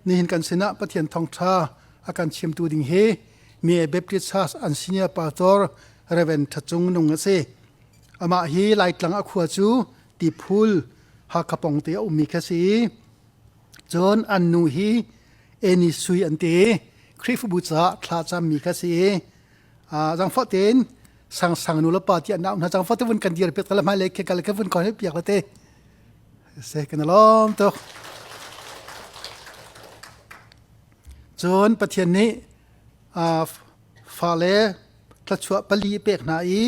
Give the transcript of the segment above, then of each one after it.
Nihin kan sinah Pathian thawngṭha a kan chimtu ding hi Mi Baptist Church an senior pastor Reverend Tha Cung Nung a si. Amah hi Laitlang a khua cu Tiphul Hakha pawng te a ummi kha si. Cun an nu hi Eni Sui an ti. Khrihfabu caah thla cammi kha si. Zangfah tein sang sang nu le pa ti an nau hna zangfah te vun kan dir piak kala hmai le ke kal ke vun kon piak la te. Se kan lawm tuk. Cun Pathian nih fale thluachuah pali pek hna i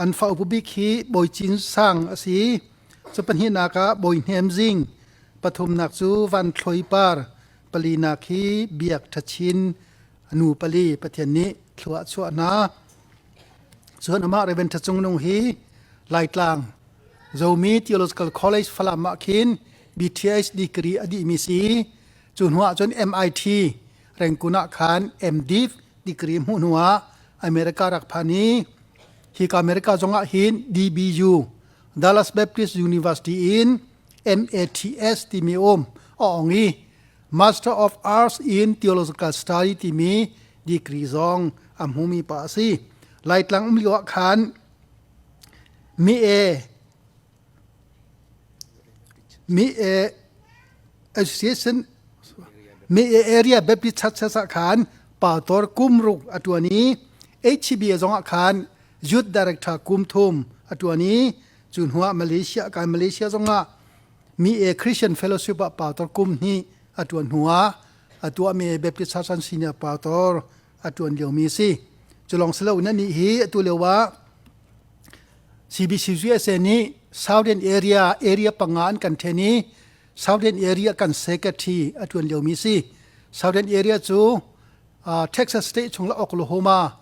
an fa upa bik hi Bawi Cin Sang a si. Cu pahnihnak ah Bawi Hnem Zing, pathumnak cu Van Thloi Par, palinak hi Biak Ṭha Chin, nu pali Pathian nih thlua a chuah hna. Cun amah Reverend Ṭha Cung Nung hi Laitlang Zomi Theological College Falam ah khin BTH degree a dihmi si. Cu hnu ah cun MIT Rangoon ah khan MDiv degree hmuh hnu ah America rak phan i hika America zong ah hin DBU Dallas Baptist University in MATS timi um a ong i Master of Arts in Theological Study timi degree zong a hmumi pa a si. Laitlang um lio ah khan mi e mi e Association mi e area Baptist Church ah khan pastor kum ruk a tuan i HCB zong ah khan youth director kum thum a tuan i cu hnuah Malaysia kai Malaysia zong ah mi e Christian Fellowship ah pastor kum hnih a tuan hnuah a tuahmi Baptist Church an senior pastor a tuan liomi a si. Cu lawng si loin anih hi atu lio ah CBC USA nih Southern area area panga an kan then i Southern area kan secretary a tuan liomi si. Southern area cu Texas state chung le Oklahoma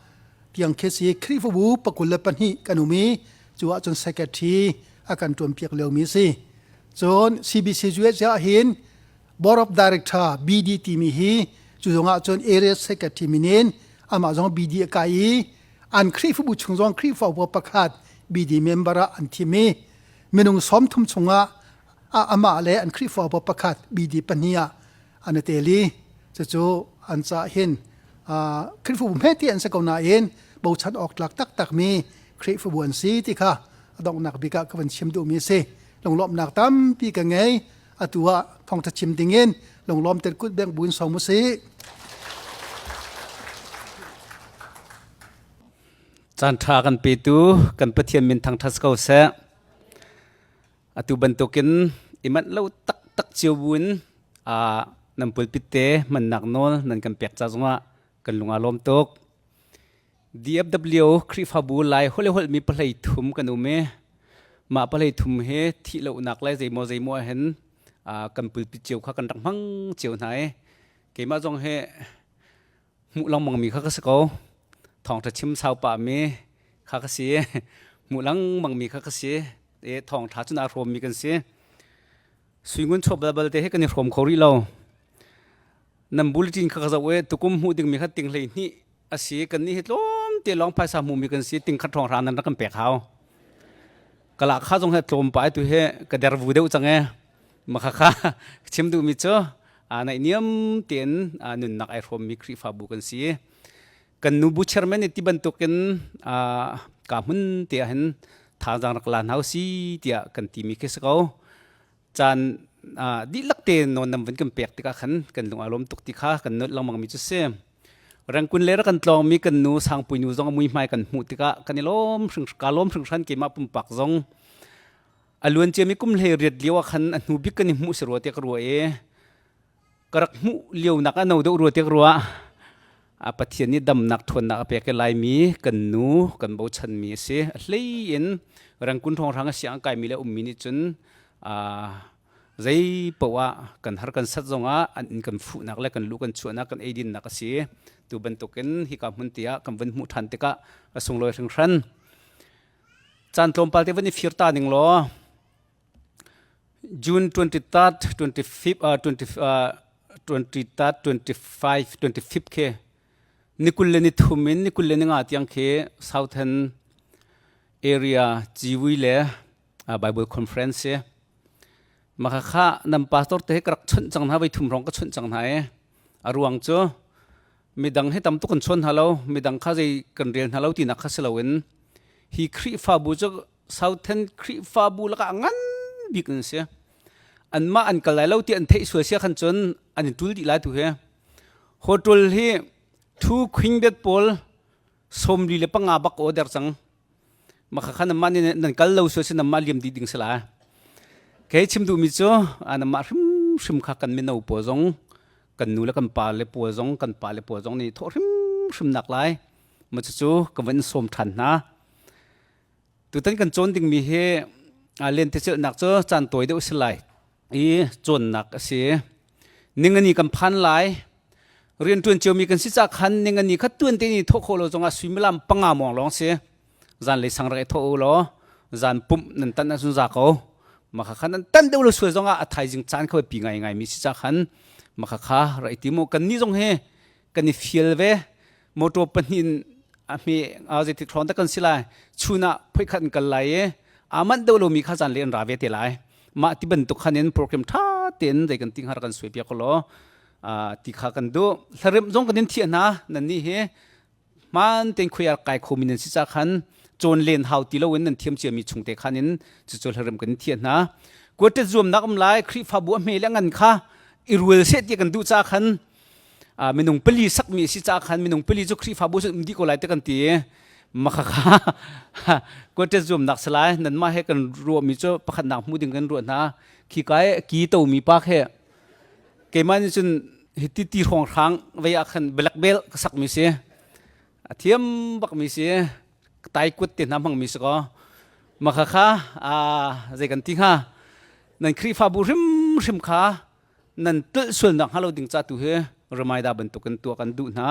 tiang khi si Khrihfabu 22 kan um i cu ahcun secretary a kan tuan piak liomi si. Cun CBC USA ah hin Board of Director BD timi hi cu zong ahcun area secretary minin amah zong BD a kai i an Khrihfabu chung zong Khrihfabu pakhat BD member ah an thim i minung 30 chungah amah le an Khrihfabu pakhat BD pahnih ah an i tel i cucu an cah hin Khrihfabu hmete an si ko nain bochan awk tlak taktakmi Khrihfabu an si ti kha a donghnak bik ah ka van chim duhmi a si. Lunglawmhnak tampi ka ngei. Atu ah thawngṭha chim dingin lunglawm ten kut bengh buin som usih. Caan ṭha kan petu kan Pathian min thangṭhat ko seh. Atu bantukin i manh lo taktak cio buin nan pulpit te hmannak nawl nan kan pek ca zongah kan lung aa lawm tuk. DFW Khrihfabu Lai holh i holhmi pahlei thum kan um i mah pahlei thum hi thih lonak le zeimaw zeimaw ah hin kan pulpit cio kha kan rak hmang cio hna i keimah zong hi hmuh lengmang mi kha ka si ko. Thawngṭha chim sau pah mi kha ka si. Hmuh lengmang mi kha ka si. E thawngṭha cun aa hrawm mi kan si. Suingun chawp bal te he kan i hrawm kho rih lo. Nan bulletin kha ka zoh i tukum hmuh ding mi kha ting hlei hnih a si. Kan nih hi tlawm te lawng phaisa hmuh mi kan si. Ting khat hrawng hrang nan rak kan pek hau. Kala kha zong he tlawm pa tu he ka der vu deuh cang e. Makha kha chim duh mi cu naihniam tein nunnak ai hrawmmi Khrihfabu kan si. Kan nu bu chairman nih ti bantukin ka hmun te ah hin thazaang rak la hna si tiah kan timi khi si ko. Caan dihlak te nawn nam vun kan pek tikah khan kan lung aa lawm tuk ti kha kan nolh lengmang mi cu si. Rangkun le rak kan tlawngmi kan nu Sangpui nu zong a muihmai kan hmuh tikah kan i lawm hring ka lawm hringhran keimah pumpak zong A luan ciami kum hlei riat lio ah khan a hnu bik kan i hmuh si rua tiah ka ruah i ka rak hmuh lio nak a no deuh rua tiah ka ruah. A Pathian nih damnak ṭhawnnak a pek i Laimi kan nu kan bochanmi a si. A hlei in Rangkun hrawnghrang a siang a kaimi le ummi nih cun zei paoh ah kan har kan sat zongah an inn kan fuhnak le kan luh kan chuahnak kan eidinnak a si. Tu bantukin hika hmun te ah kan vun hmuh ṭhan tikah a sunglawi hringhran. Caan tlawmpal te van i fir ta ning law June 23rd, 25, 20, 23rd, 25, 25 khi ni kul le ni thum in ni kul le ni nga tiang khi Southern area Ciwi le Bible Conference si. Maka kha nan pastor te ka rak chawnh cang hna voi thum hrawng ka chawnh cang hna i a ruang cu midang hi tam tuk kan chawn hna lo midang kha zei kan rel hna lo tinak kha si loin hi Khrihfabu cu Southern Khrihfabu lakah ngan bik an si. Anmah an kal lai lo ti an theih sual sia khan cun an in tul dih lai tu hi. Hotel hi thu queen bed pawl 45 bak order cang. Maka kha namah nih nan kal lo sual si namah liam dih ding si lai. Kei chim duhmi cu namah hrimhrim kha kan mino pawl zong kan nu le kan pa le pawl zong kan pa le pawl zong nih thawh hrimhrim nak lai. Ma cucu ka van sawm ṭhan hna. Tutan kan cawn dingmi hi lentecelhnak cu caan tawi deuh si lai i cawnnak a si. Ningani kan phan lai. Rianṭuan ciomi kan si ca khan ningani kha tuan te ni thawh khawh lo zongah suimilam panga mawng lawng si. Zanlei sang rak i thawh u law zan pumh nan tan ahcun za ko. Maka khan nan tan deuh lo sual zongah a thaizing caan kha pi ngai ngai mi si ca khan maka kha rak i tim u. Kan nih zong hi kan i fial ve. Motor pahnih in a hme zeitik hrawng dah kan si lai. Chun ah phoikhat in kal lai i aa manh deuh lomi kha zanlei an ra ve te lai. Mah ti bantuk khan in program ṭha tein zei kan ti hnga kan suai piak law ti kha kan duh. Hlaremh zong kan in thiah hna nan nih hi hmaan tein khuai kai khomi nan si ca khan cawn len hau ti loin nan thiam ciami chung te khan in cucu hlaremh kan in thiah hna. Kuatet zuamnak um lai Khrihfabu a hme le ngan kha i rual seh ti kan duh ca khan minung pali sakmi si ca khan minung pali cu Khrihfabu cu um dih ko lai te kan ti makha kha quartet zuamnak salai nanmah he kan ruahmi cu pakhatnak hmu ding kan ruah hna khi kai ki tomi pa khe keimah nih cun hi ti ti hrawng hrang vei ah khan belak bel ka sakmi si a thiam bakmi si tai kut te hna hmangmi si ko makha kha zei kan ti hnga nan Khrihfabu hrimhrim kha nan tulh sualnak hnga lo ding ca tu hi reminder bantukin tuah kan duh hna.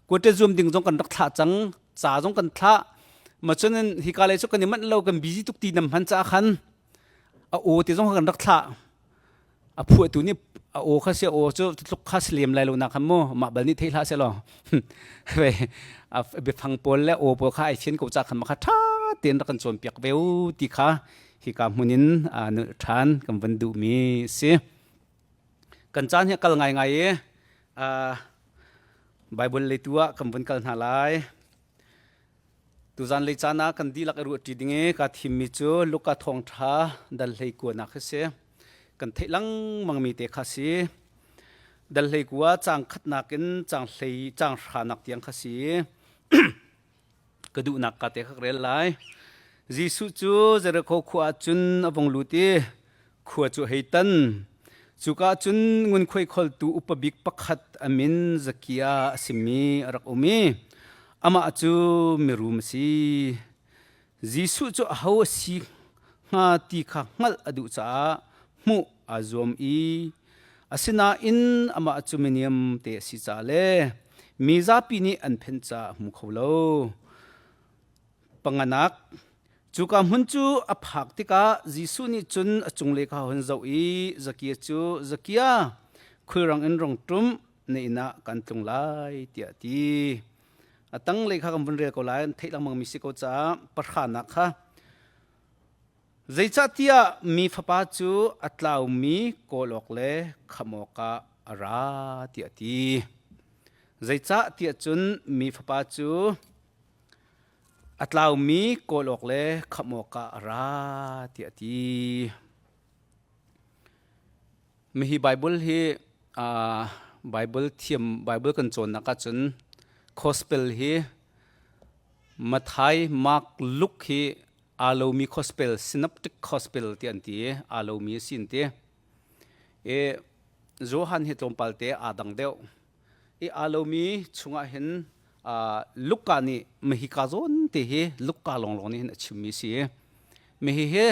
Kuate zuam ding zong kan rak thlah cang, ca zong kan thlah. Ma cun hika lei cu kan i manh lo kan busy tuk ti nam hman ca khan a aw te zong kan rak thlah. A phuahtu nih a aw kha si aw cu tluk kha si lem lai lo na khan mu mah bal nih thei hlah seh law a biafang pawl le aw pawl kha ai fian ko ca khan ma kha tha tein rak kan cawnpiak ve u ti kha hika hmun in nulh ṭhan kan van duhmi si. Kan caan hi a kal ngaingai i Bible lei tu ah kan vun kal hna lai. Tuzan lei caan ah kan dihlak i ruahṭi ding i kaa thimmi cu Luka thawngṭha dal hlei kuanak hi si. Kan theih lengmangmi te kha si. Dal hlei kua caang khatnak in caang hlei caang hranak tiang kha si. Ka duhnak ka te kha ka rel lai. Jesuh cu Jericho khua ah cun a vung lut i khua cu a hei tan. Cuka ah cun ngunkhuai kholtu upa bik pakhat a min Zakia a simi a rak um i amah cu mirum a si. Jesuh cu aho a si hnga ti kha hngalh a duh caah hmuh aa zuam i asinain amah cu miniam te a si caah le mi zapi nih an phen caah a hmu kho lo. Panganak Cuka hmun cu a phak tikah Jesuh nih cun a cunglei kha a hun zoh i Zakia cu, Zakia, khulrang in rung ṭum, na inn ah kan tlung lai, tiah a ti. A tanglei kha kan vun rel ko lai, an theih lengmangmi si ko caah pahranak kha Zeicahtiah mi fapa cu a tlaumi kawl awk le khamh awkah a ra tiah a ti. Zeicah tiah cun mi fapa cu a tlaumi kawl awk le khamh awkah a ra tiah a ti. Mihi Bible hi Bible thiam Bible kan cawnnak ahcun gospel hi Matthai, Mark, Luke hi aa lomi gospel, synoptic gospel ti an ti i aa lomi a si an ti. I Johan hi tlawmpal te aa dang deuh. I aa lomi chungah hin Luka nih mahika zawn te hi Luka lawnglawng nih hin a chimmi a si. Mihi hi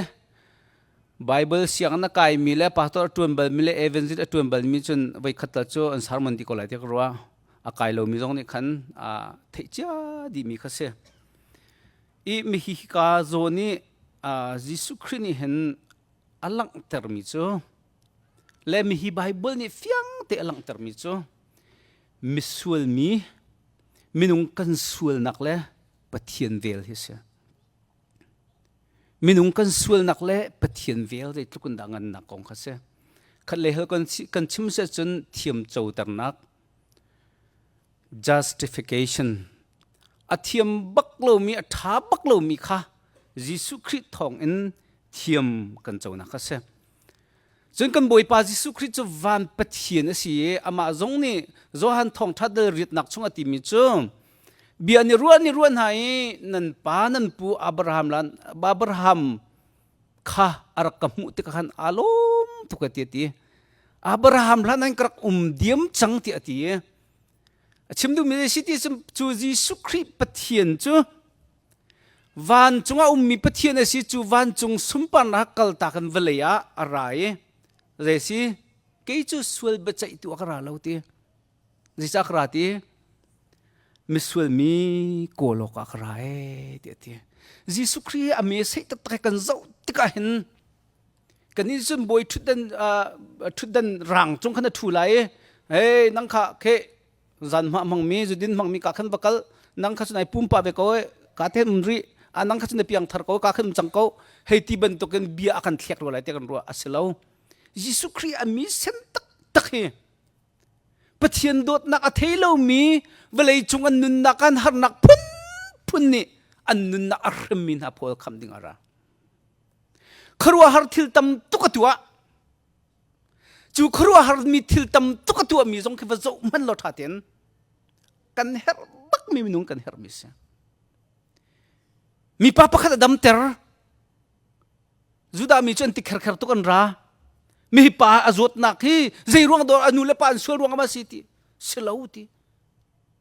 Bible sianginn a kaimi le pastor a ṭuan balmi le evangelist a ṭuan balmi cun voikhat tal cu an sermon dih ko lai ti ka ruah. A kai lomi zong nih khan theih cia dihmi kha si. I mihi hika zawn i Jesuh Khrih nih hin a langhtermi cu le mihi Bible nih fiang te a langhtermi cu misual mi minung kan sualnak le Pathian vel hi si. Minung kan sualnak le Pathian vel zeitluk in dah ngannak kong kha si. Khat le hel kan chim si cun thiam coternak justification a thiam bak lomi a ṭha bak lomi kha Jesuh Khrih thawng in thiam kan conak kha si. Cun kan Bawipa Jesuh Khrih cu van Pathian a si i amah zong nih Johan thawngṭha dal riatnak chung a timi cu bia ni ruah ni ruah hna i nan pa nan pu Abraham lan Abraham kha a rak ka hmuh tikah khan aa lawm tuk a ti a ti. Abraham hlan an ka rak um diam cang tiah a ti. A chim duhmi si ti cu Jesuh Khrih Pathian cu vancung ah ummi Pathian a si cu vancung sunparnak kaltak in vawlei ah a ra i zei si kei cu sual biaceihtu a ka ra lo ti zeicah ka ra ti misual mi kawl awkah ka ra ee ti a ti Jesuh Khrih a me sei taktak kan zoh tikah hin kan nih cun bawi ṭhutdan ṭhutdan rang cung khan a ṭhu lai i hey nang kha khe zan hma hmangmi zudin hmangmi ka khan va kal nang kha cun ai pumpa ve ko ka te um ri a nang kha cun na piang thar ko ka khan um cang ko hei ti bantukin bia a kan thlek rua lai te kan ruah a si lo Jesuh Khrih a mi sen taktak hi Pathian dawtnak a thei lomi vawlei cung an nunnak an harnak phunphun nih an nunnak a hremmi hna pawl kham ding a ra khuaruahhar thil tam tuk a tuah Cu khuaruahharmi thil tam tuk a tuahmi zong khi va zoh hmanh law ṭha tein kan herh bakmi minung kan herhmi si. Mipa pakhat a damter. Judah mi cu an ti kherkher tuk an ra. Mi pa a zawtnak hi zei ruang dawr a nu le pa an sual ruang ah si ti si lo ti.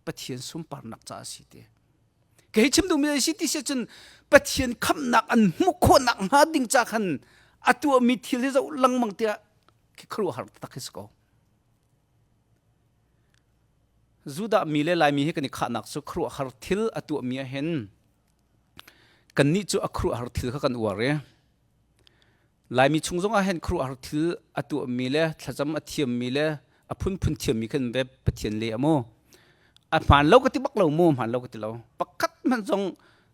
Pathian sunparnak caah si ti. Kei chim duhmi si ti si cun Pathian khamhnak an hmuh khawhnak hnga ding ca khan a tuahmi thil hi zoh lengmang tiah khi khuaruahhar taktak hi si ko. Judah mi le Laimi hi kan i khahnak cu khuaruahhar thil a tuahmi ah hin kannih cu a khuaruahhar thil kha kan uar i Laimi chung zong ah hin khuaruahhar thil a tuahmi le thlacam a thiammi le a phunphun thiammi khan ve Pathian le a mu. A hmaan lo ka ti bak lo mu, hmaan lo ka ti lo. Pakhat hmanh zong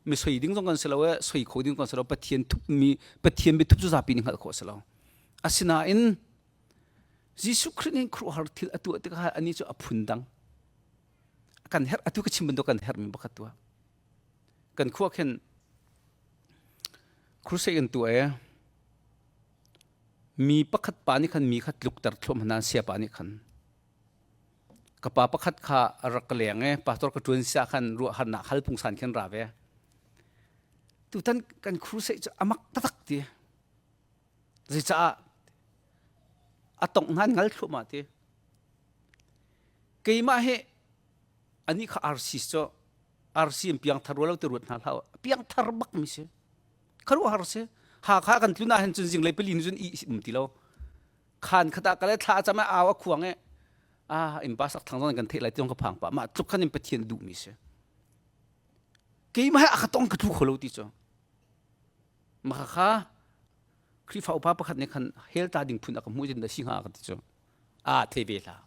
mi soi ding zong kan si lo e, soi kho ding kan si lo. Pathian thupmi, Pathian biathup cu zapi nih hngalh khawh a si lo. Asinain Jesuh Khrih nih khuaruahhar thil a tuah tikah anih cu a phun dang. Kan herh atu ka chim bantuk kan herhmi pakhat tuah. Kan khua khin crusade kan tuah e mi pakhat pa nih khan mi kha tlukter thluahmah hna sia pa nih khan ka pa pakhat kha rak ka leng e pastor ka ṭuan sia khan ruahharnak hal pungsan khin ra ve tutan kan crusade cu amak taktak ti zeicah a tongh hna ngal thluahmah ti keimah hi anih kha RC cu RC in piangthar rua lo ti ruat hna hlah piangthar bak mi si kharuahhar si Hakha kan tlun ah hin cun zinglei pali cun i um ti lo khan khata kale thla chama au a khuang e ah in pa sak thang zong kan theih lai ti ka phang pa mah tluk khan in pathian duh mi si keimah a ka tong ka tlu kho lo ti cu maka kha Khrihfa upa pakhat nih khan hell ta ding phun a ka hmuh din da si hnga ka ti cu a thei ve hlah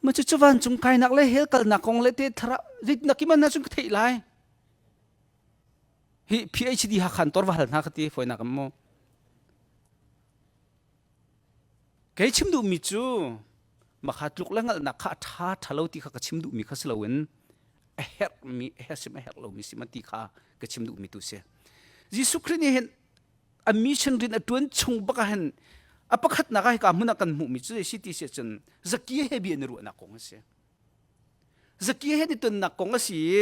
ma cu cu vancung kainak le hell kalnak kong le te thara zeitindah kiman na cun ka theih lai hi PhD ha khan tor va hal hna ka ti foinak am mu kei chim duhmi cu makha tluk le ngalhnak kha a ṭha ṭha lo ti kha ka chim duhmi kha si loin a herhmi a herh sim a herh lomi si ma ti kha ka chim duhmi tu si Jesuh Khrih nih hin a mission rian a ṭuan chung bak ah hin a pakhatnak ah hika hmun ah kan hmuhmi cu si ti si cun Zakia he bia in ruahnak kong a si Zakia he ni tonnak kong a si i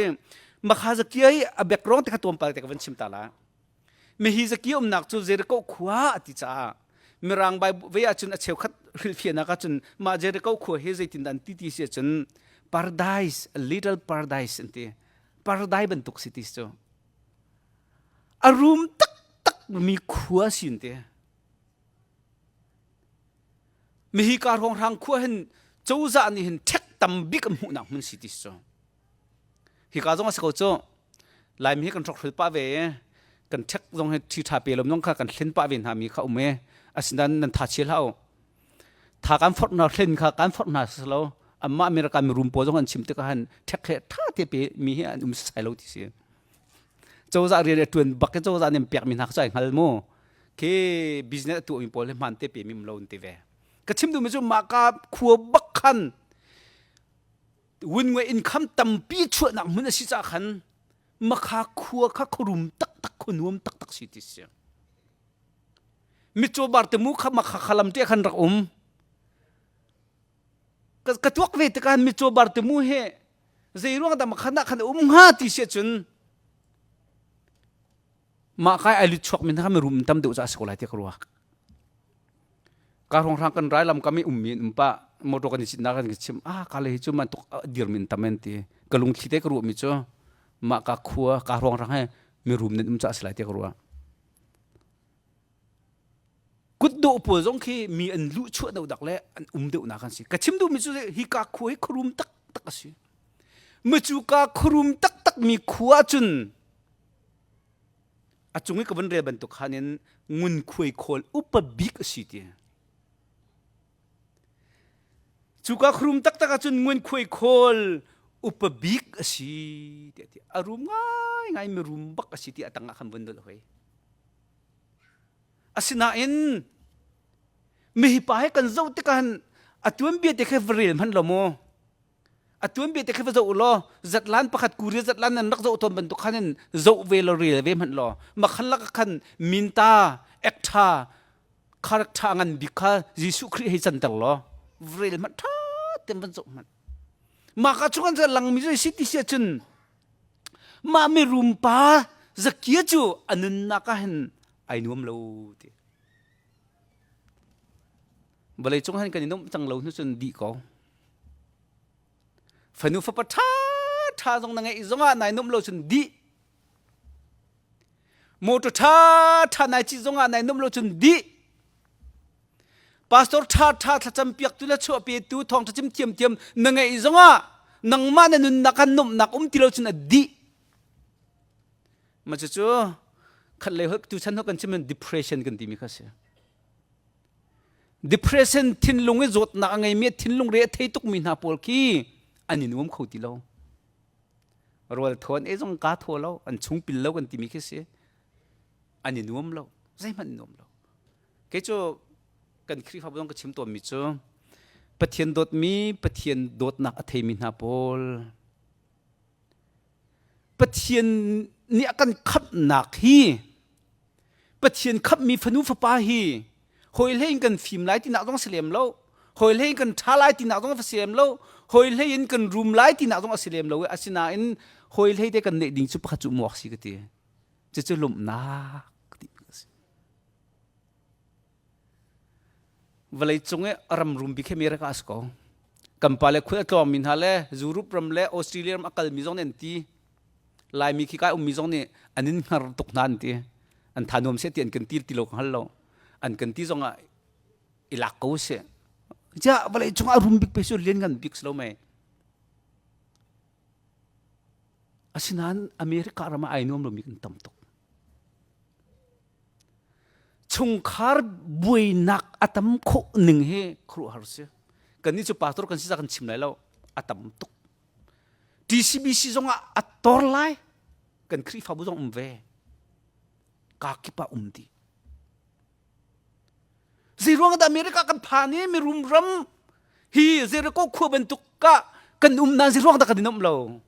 makha Zakia i a background te kha tlawmpal te ka van chim ta la mihi Zakia umnak cu Jericho khua a ti caah Mirang Bible ahcun a cheukhat hrilhfiahnak ahcun mah Jericho khua hi zeitindah an ti ti si ahcun paradise a little paradise an ti paradise bantuk si ti cu A rum taktak mi khua sin te. Mihi ka hrawnghrang khua hin cozah nih hin ṭhek tam bik an hmuhnak hmun si ti cu. Hika zong a si ko cu. Laimi hi kan hrokhrul pah ve i kan ṭhek zong hi ṭhi ṭha pe lom zong kha kan hlen pah ve hna mi kha um i asinain nan tha chia hlah u. Tha kan forh hna hlen kha kan forh hna si lo. Amah America mirum pawl zong an chim tikah han ṭhek he ṭha te pe mi hi an um sai lo ti si. Cozah rian a ṭuan bak i cozah nih an pekmi hna kha cu ai hngal mu. Khi business a tuahmi pawl hi hmaan te pemi um lo an ti ve. Ka chim duhmi cu mah ka khua bak khan wunngwe income tampi chuahnak hmun a si caah khan makha khua kha khuarum taktak khuanuam taktak si ti si. Mitcaw bar te mu kha makha khalam te khan rak um. Ka tuak ve tikah mitcaw bar te mu he zei ruang dah makhan ah khan um hnga ti si ahcun mah kai ai lut chuak mi hna mirum tam deuh ca a si ko lai ti ka ruak. Ka hrawng hrang kan rai lam kam i ummi an um pah motor kan i citnak kan chim ah ka le hi cu man tuk dirmi an tam an ti ka lungthli te ka ruahmi cu mah ka khua ka hrawng hrang he mirum nan um ca a si lai ti ka ruah. Kutdawh pawl zong khi mi an luh chuah deuh dak le an um deuh nak an si. Ka chim duhmi cu hi ka khua hi khuarum taktak a si. Micu ka khuarum taktak mi khua cun a cung i ka vun rel bantuk khan in ngunkhuai khawl upa bik a si ti. Cuka khuarum taktak ahcun ngunkhuai khawl upa bik a si tiah ti. A rum ngaingai mi rum bak a si ti a tang ah khan vun nolh hoi. Asinain mihi pa he kan zoh tikah hin a tuanbia te kha va rel hmanh lo mu. A tuanbia te kha va zoh u law zatlan pakhat kuri zatlan nan rak zoh tawn bantuk khan in zoh ve law rel ve hmanh law makhan lak khan minta ekṭha character ngan bik kha Jesuh Khrih hei canter law rel hmanh ṭha tein van zoh hmanh. Mah ka chung an langmi cu si ti si ahcun mah mirum pa Zakia cu a nunnak ah hin ai nuam lo ti. Vawlei cung han kan i nuamh cang lo hnu cun dih ko. Fanu fapa ṭha ṭha zong na ngeih zongah nai nuamh lo cun dih. Motor ṭha ṭha nai cit zongah nai nuamh lo cun dih. Pastor ṭha ṭha thlacam piaktu le chuah petu thawngṭha chim thiamthiam na ngeih zongah nangmah na nunnak ah nuamhnak um ti lo cun a dih. Mah cucu khat lei tu chan kan chim depression kan timi kha si. Depression thinlung i zawtnak a ngeimi thinlung re a thei tukmi hna pawl khi an i nuam kho ti lo. Rawl thawn e zong ka thaw lo, an chung pil lo kan timi khi si. An i nuam lo, zeihmanh nuam lo. Kei cu kan Khrihfabu zong ka chim tawnmi cu Pathian dawtmi, Pathian dawtnak a theimi hna pawl Pathian nih a kan khamhnak hi Pathian khamhmi fanu fapa hi hawi hlei in kan fim lai tinak zong a si lem lo hawi hlei in kan ṭha lai tinak zong a si lem lo hawi hlei in kan rum lai tinak zong a si lem lo i asinain hawi hlei te kan neih ding cu pakhat cu muak si ka ti cucu lawmhnak ti a si Vawlei cung i ram rum bik hi America a si ko. Kan pa le khul a tlawngmi hna le Europe ram le Australia ram a kalmi zong nih an ti. Laimi khi kai ummi zong nih an in hngar tuk hna an ti. An tha nuam seh ti an kan ti ti lo ka hngal lo. An kan ti zong ah i lak ko seh. Ziah vawlei cung ah rum bik pe cu lian ngan bik si lo mei. Asinain America ram ah ai nuam lomi kan tam tuk. Chungkhar buainak a tam khawh ning hi khuaruahhar si. Kannih cu pastor kan si ca kan chim lai lo. A tam tuk. TCBC zong ah a tor lai. Kan Khrihfabu zong um ve. Ka kip ah um dih. Zeiruang dah America kan phan i mirum ram hi Jericho khua bantuk ah kan um nain zeiruang dah kan i nuamh lo?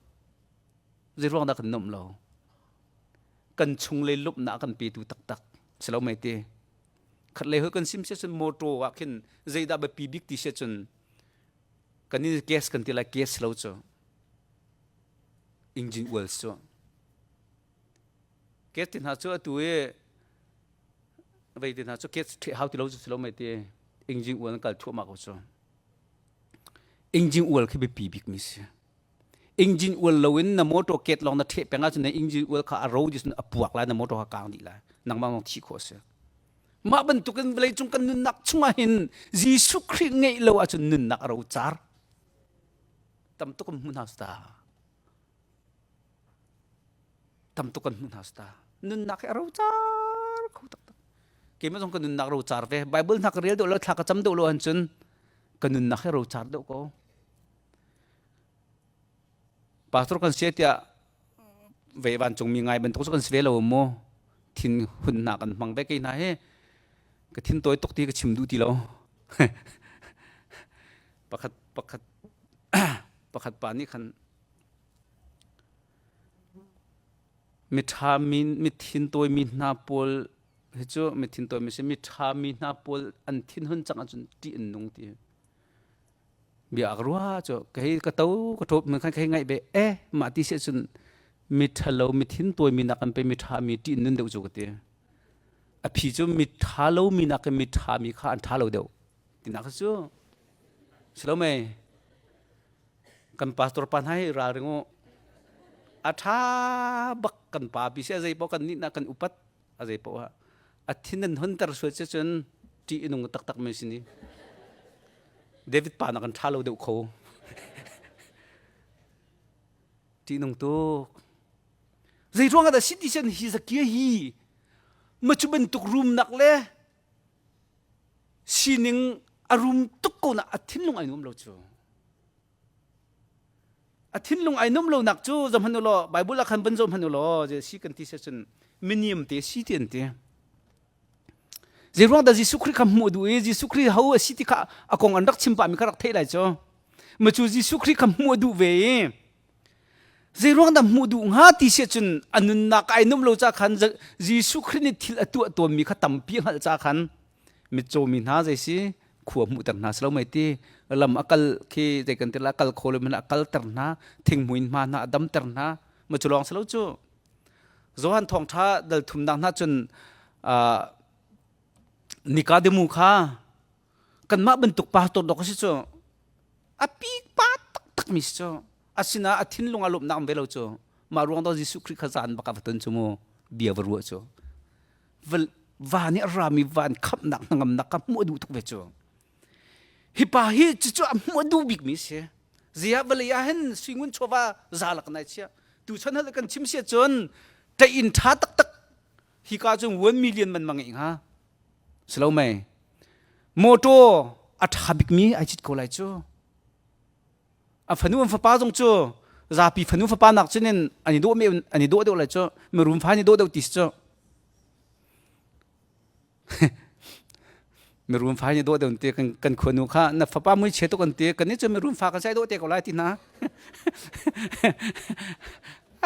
Zeiruang dah kan nuamh lo? Kan chunglei lawmhnak a kan petu taktak si lo mei ti khat lei hoi kan sim si cun motor ah khin zeidah biapi bik ti si cun kan in gas kan ti lai gas lo cu engine oil cu gas ti hna cu atu i vei ti hna cu gas ṭheh hau ti lo cu si lo mei ti engine oil kal thuahmah ko cu engine oil khi biapi bik mi si Engine ual loin na motor ket lawng na ṭheh peng ahcun na engine ual kha a ro dih cun a puak lai na motor kha kaang dih lai nangmah lawng thih khawh a si. Mah bantukin vawleicung kan nunnak chungah hin Jesuh Khrih ngeih lo ahcun nunnak a ro car. Tam tuk kan hmuh hna ta. Tam tuk kan hmuh hna ta. Nunnak hi a ro car kho taktak. Keimah zong ka nunnak ro car ve. Bible hna ka rel deuh lo, thla ka cam deuh lo ahcun ka nunnak hi ro car deuh ko. Pastor kan si tiah ve vancungmi ngai bantuk cu kan si ve lo mu. Thin hunnak kan hmang ve kei hna hi ka thin tawi tuk ti ka chim duh ti lo. Pakhat pakhat pakhat pa nih khan miṭha mi mithin tawimi hna pawl hi cu mithin tawimi si miṭha mi hna pawl an thinhun cang ahcun ṭih an nung ti bia ka ruah cu kei ka to ka ṭop man khan kei ngaih ve eh mah ti si cun miṭhalo mithin tawimi nak an pe miṭha mi ṭih nun deuh cu ka ti a phi cu miṭha lo mi nak in miṭha mi kha an ṭha lo deuh tinak cu si lo mei kan pastor pa hna hi ralring u a ṭha bak kan pa pi si a zei paoh kan nih na kan upat a zei paoh ah a thin an hunter sual si cun ṭih a nung taktak mi si ni David pa nak kan ṭha lo deuh kho ṭih nung tuk zei ruang ah dah si ti sen hi zakia hi ma cu bantuk rumnak le sining a rum tuk ko na a thinlung ai nuam lo cu a thinlung ai nuam lo nak cu zohhmanh u law Bible ah khan van zohhmanh u law si kan ti se cun miniam te si ti an ti zei ruang dah Jesuh Khrih kha hmuh duh i Jesuh Khrih ho a si ti kha a kong an rak chim pah mi kha rak theih lai cu ma cu Jesuh Khrih kha hmuh duh ve i zei ruang dah hmuh duh hnga ti si cun a nunnak ai nuam lo ca khan Jesuh Khrih nih thil a tuah tawnmi kha tampi a hngalh ca khan mitcaw mi hna zei si khua hmuhter hna si lo mei ti lam a kal khi zei kan ti la kal kho lo a kalter hna thinghmui hma hna a damter hna ma cu lawng si lo cu Johan thawngtha dal thumnak hna cun Nikademu kha kanmah bantuk pastor dok a si cu a pipa taktak mi si cu asina a thinlung a lawmhnak um ve lo cu mah ruang do Jesuh Khrih kha zan bak a va ton cu mu bia va ruah cu va nih a rami van khamhnak hnangamnak kha hmuh a duh tuk ve cu hi pa hi cucu a hmuh a duh bik mi si zia vawlei ah hin suingun chawva za lak nai chia tu chan hal kan chim sia cun ṭein ṭha taktak hi ka cun 1 million man mang hnga silo mei motor a ṭha bikmi ai cit ko lai cu a fanu an fapa zong cu zapi fanu fapa nak cun in an i dawh me an i dawh deuh lai cu mirum fa an i dawh deuh ti si cu mirum fa an i dawh deuh ti kan kan khuanu kha na fapa mui chia tuk an ti kan ni cu mirum fa kan sai dawh te ko lai ti hna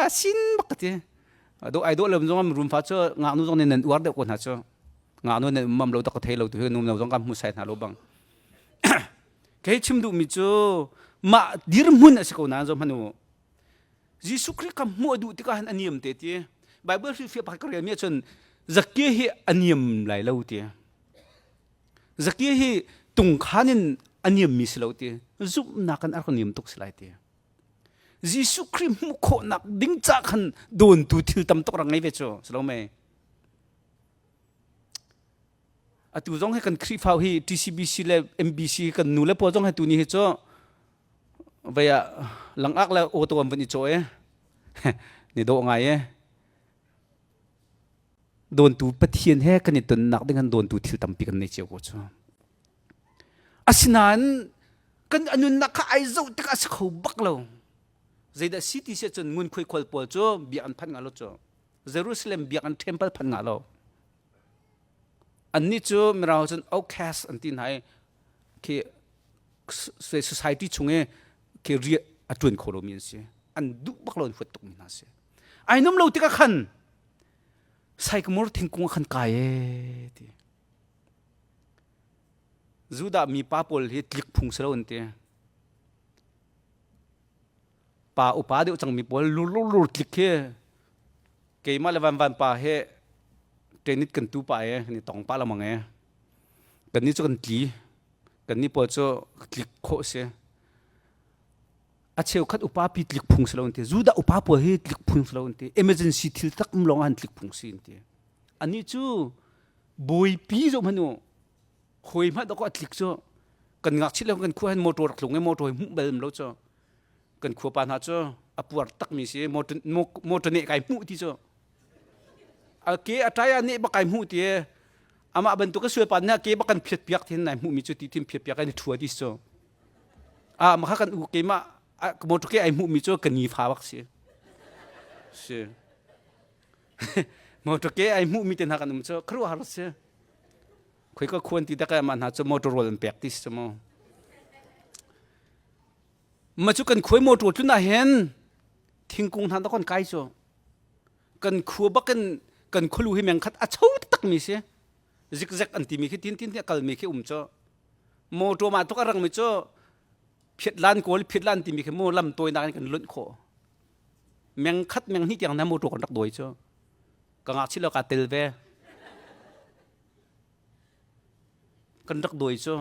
a sin bak ka ti dawh ai dawh lo zong mirum fa cu ngaknu zong nih nan uar deuh ko hna cu ngaknu nan mam lo tak ka thei lo tu hi nu zong kan hmu sai hna lo bang kei chim duhmi cu mah dirhmun a si ko nain zoh hmanh u Jesuh Khrih kha hmuh a duh tikah hin a niam te ti Bible hrilhfiah pakhat ka relmi ahcun Zakia hi a niam lai lo ti Zakia hi tungkhan in a niammi si lo ti zumhnak in a rak niam tuk si lai ti Jesuh Khrih hmuh khawhnak ding ca khan dawntu thil tam tuk rak ngei ve cu si lo mei Atu zong hi kan Khrihfa hi TCBC le MBC kan nu le pawl zong hi tuni hi cu vei ah langak le auto an vun i cawh i ni dawh ngai i dawntu Pathian he kan i tonnak ding kan dawntu thil tampi kan nei cio ko cu. Asinain kan nunnak kha ai zoh tik a si kho bak lo. Zeidah si ti si cun ngunkhuai khual pawl cu biakinn phanh nga lo cu. Jerusalem biakinn temple phanh nga lo. Annih cu Mirang cun outcast an ti hna i khi society chung i khi rian a ṭuan kho lomi an si. An duh bak lo an huat tukmi hna si. Ai num lo tikah khan saikamur thingkung ah khan kai e ti. Judah mi pa pawl hi tlik phung si lo an ti. Pa upa deuh cangmi pawl lur lur lur tlik khi keimah le van van pa he tenit kan tu pa e kan i tong pa lamang e kan ni cu kan tli kan ni pawl cu tlik khawh si a cheukhat upa pi tlik phung si lo an ti Judah upa pawl hi tlik phung si lo an ti emergency thil tak um lawng han tlik phung si an ti ani cu bawipi zo hmanu khoi hmanh dawk a tlik cu kan ngakchit le kan khua hin motor rak tlung i motor hi hmuh bal lo cu kan khua pa hna cu a puar takmi si motor ne kai hmuh ti cu a ke a tai a ne bak kai hmuh ti amah bantuk a sual pa nih ke bak kan phiat piak thin nai hmuh mi cu ti thin phiat piak ai thua ti cu a ma kha kan u ke ma motor ke ai hmuh mi cu ka ni fa bak si si. Motor ke ai hmuh mi te hna kan um cu khuaruahhar si. Khoi ka khuan ti tak mah hna cu motor roll an pek ti si mu. Ma cu kan khuai motor tlun ah hin thingkung hna ta kon kai cu kan khua bakin kan khulu hi meng khat a cho tak mi si zigzag an timi khi tin tin ti kal mi khi um cu motor ma tuk a rang mi cu phiat lan kawl phiat lan timi khi mu lam tawi nak in kan lunh khawh meng khat meng hnih tiang na motor kan rak dawi cu ka ngakchia lo ka tel ve kan rak dawi cu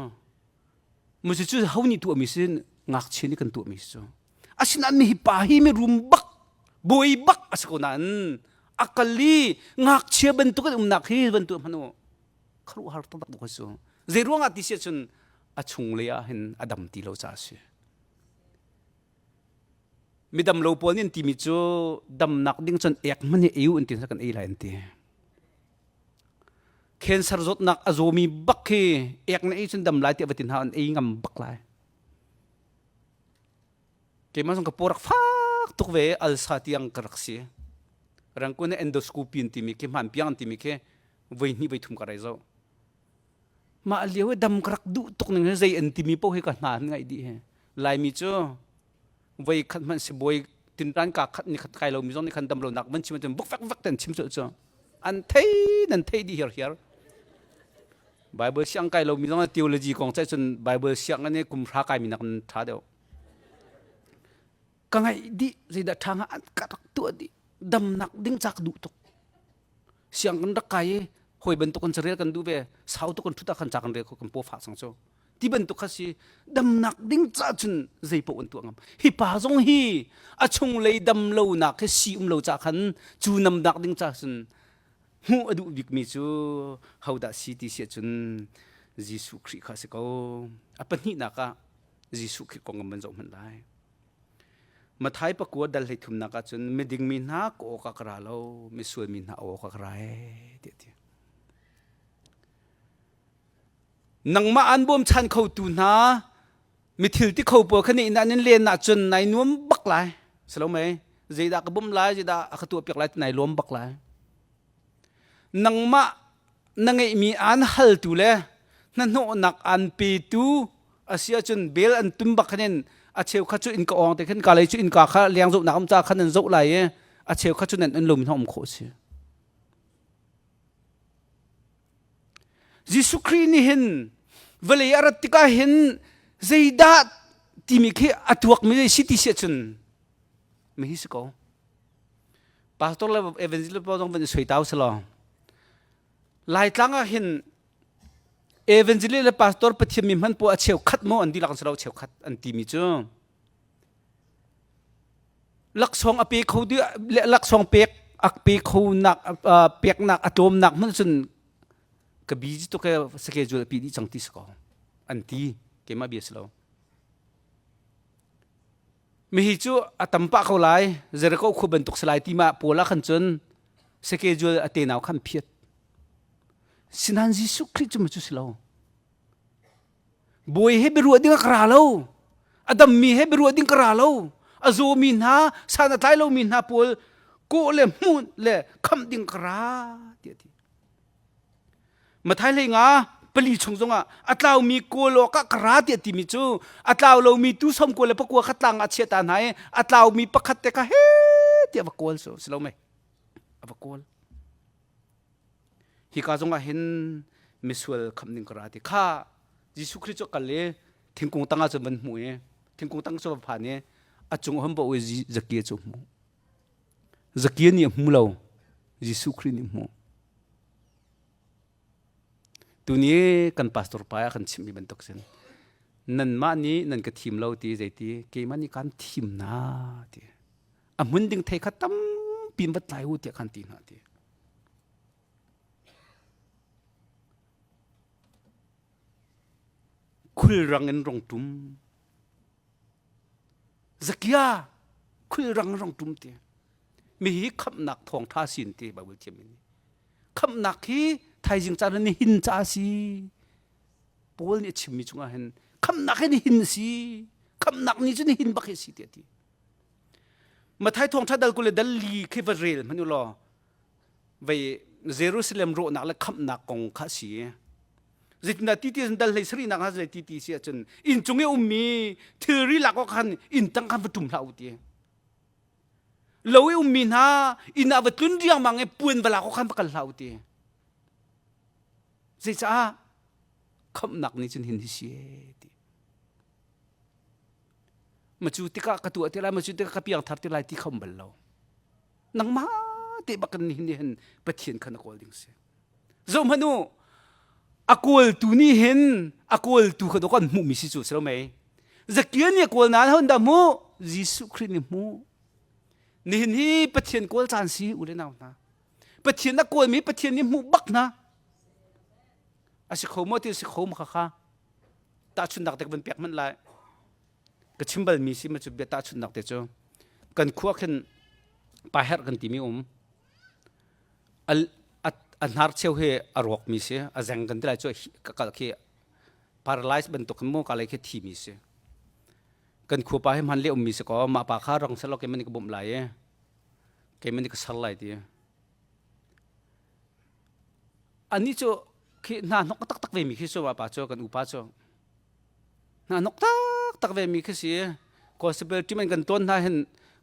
musi cu ho nih tuah mi sin ngakchia nih kan tuah mi cu asinain mi hi pa hi mi rum bak bawi bak a si ko nain a kal i ngakchia bantuk in umnak hi bantuk hmanu kharuahhar taktak bak cu zei ruangah ti si ahcun a chunglei ah hin a dam ti lo caah a si midam lo pawl nih an timi cu damnak ding cun ek hmanh hi ei u an ti kan ei lai an ti cancer zawtnak a zawmi bak khi ek na ei cun dam lai tiah va ti hna an ei ngam bak lai keimah zong ka paw rak fak tuk ve alsa tiang ka rak si rangkun endoscopy an timi khi hman piang an timi khi voi hnih voi thum ka rai zo mah lio i dam ka rak duh tuk ning zei an timi paoh hi ka hna an ngaih dih he laimi cu voi khat hmanh sibawi tintan ka khat ni khat kai lo mi zong nih khan dam lo nak van chim cun buk fek fek ten chim cul cu an thei nan thei dih hiar hiar Bible siang kai lo mi zong theology kong cai cun Bible siang an i kum hra kai mi nak tha deuh ka ngaih dih zeidah ṭha hnga an ka rak tuah dih damnak ding ca ka duh tuk siang kan rak kai i hawi bantuk kan carel kan duh ve sau tuk kan ṭhut ah khan ca kan rel kho kan paw fah sang cu ti bantuk kha si damnak ding ca cun zei paoh an tuah ngam hi pa zong hi a chunglei dam lonak hi si um lo ca khan cu namnak ding ca cun hmuh a duh bikmi cu hodah si ti si ahcun Jesuh Khrih kha a si ko a pahnihnak ah Jesuh Khrih kong kan van zoh hmanh lai. Mathai pakua dal hlei thumnak ahcun miding mi hna ka awk ah ka ra lo, misual mi hna awk ah ka ra ee tiah ti. Nangmah an bawmchan khotu hna mithil ti kho pawl kha nih nan in len ahcun nai nuam bak lai. Silo mei, zeidah ka bawmh lai, zeidah a ka tuah piak lai ti nai lawm bak lai. Nangmah na ngeihmi aan haltu le hnahnawhnak aan petu a si ahcun bel an tum bak khan in a cheu kha cu innka awng te khin ka lei cu innka kha leng zohnak um ca khan an zoh lai i a cheu kha cu nan an lum um khawh si Jesuh Khrih nih hin vawlei a rat tikah hin zeidah timi khi a tuakmi zei si ti si ahcun mi hi si ko pastor le evangelist pawl zong van i soi tau selaw Laitlang ah hin evangelist le pastor Pathian mi hman poah a cheukhat maw an dihlak an si lo cheukhat an timi cu laksawng a pe kho le laksawng pek a pe kho nak peknak a tlawmnak hmanh cun ka busy tuk he schedule a pi dih cang ti si ko an ti keimah bia si lo mihi cu a tam pah ko lai Jericho khua bantuk si lai ti ma pawl ah khan cun schedule a tenau khan phiat sinan Jesuh Khrih cu ma cu si lo bawi he biaruah ding a ka ra lo a dammi he biaruah ding ka ra lo a zawmi hna san a tlai lomi hna pawl kawh le hmuh le khamh ding ka ra tiah ti Mathai hlei nga pali chung zongah a tlaumi kawl awk ah ka ra tiah timi cu a tlau lomi tu som kawl le pakua kha tlang ah chia ta hna i a tlaumi pakhat te kha he tiah va kawl so si lo mei a va kawl hika zongah hin misual khamh ding ka ra ti kha Jesuh Khrih cu kal i thingkung tangah cun van hmu i thingkung tang cu va phan i a cung hom bo i Zakia cu hmu Zakia nih a hmu lo Jesuh Khrih nih hmu Tuni kan pastor pa ah kan chimmi bantuk sin nanmah nih nan ka thim lo ti zeiti keimah nih kan thim na ti a hmun ding thei kha tampi in va tlai u tiah khan ti hna ti khulrang in rong tum Zakia khulrang in rong tum ti mi hi khamhnak thawngṭha sin ti Bible thiam in khamhnak hi thaizing caan ni hin ca si Paul nih a chimmi chungah hin khamhnak hi ni hin si khamhnak ni cu ni hin bak hi si tiah ti Mathai thawngṭha dal kul le dal li khi va rel hmanh u law. Vei Jerusalem rawhnak le khamhnak kong kha si. Zeitindah ti ti dal hlei sarihnak ha zei ti ti si ahcun inn cung i ummi thilri lak awk khan inn tang khan va ṭum hlah u ti. Lo i ummi hna inn ah va tlun riangmang i puan va lak awk khan va kal hlah u ti. Zeicah khamhnak nih cun hin hi si ti. Macu tikah ka tuah ti lai, macu tikah ka piang thar ti lai ti kho bal lo. Nangmah te bak in nihin hin Pathian kha na kawl ding si. Zoh hmanh u, a kawltu nih hin a kawltu kha dawk an hmuhmi si cu si lo mei. Zakia nih a kawl nain hon dah hmuh? Jesuh Khrih nih hmuh. Nihin hi Pathian kawl caan si u le nau hna. Pathian a kawlmi Pathian nih hmuh bak hna. A si kho maw ti si kho ma kha kha. Tahchunhnak te ka van pek hmanh lai. Ka chim balmi si ma cu bia tahchunhnak te cu kan khua khin pa herh kan timi um. A hnar cheu hi a rawkmi si a zeng kan ti lai cu ka kal khi paralyze bantuk mu ka lei khi thimi si kan khua pa hi hman le ummi si ko mah pa kha rong selo keimah nih ka bawmh lai i keimah nih ka ser lai ti ani cu khi hna hnok taktak ve mi khi cu pa cu kan upa cu hna hnok taktak ve mi khi si gospel team an kan tawn hna hin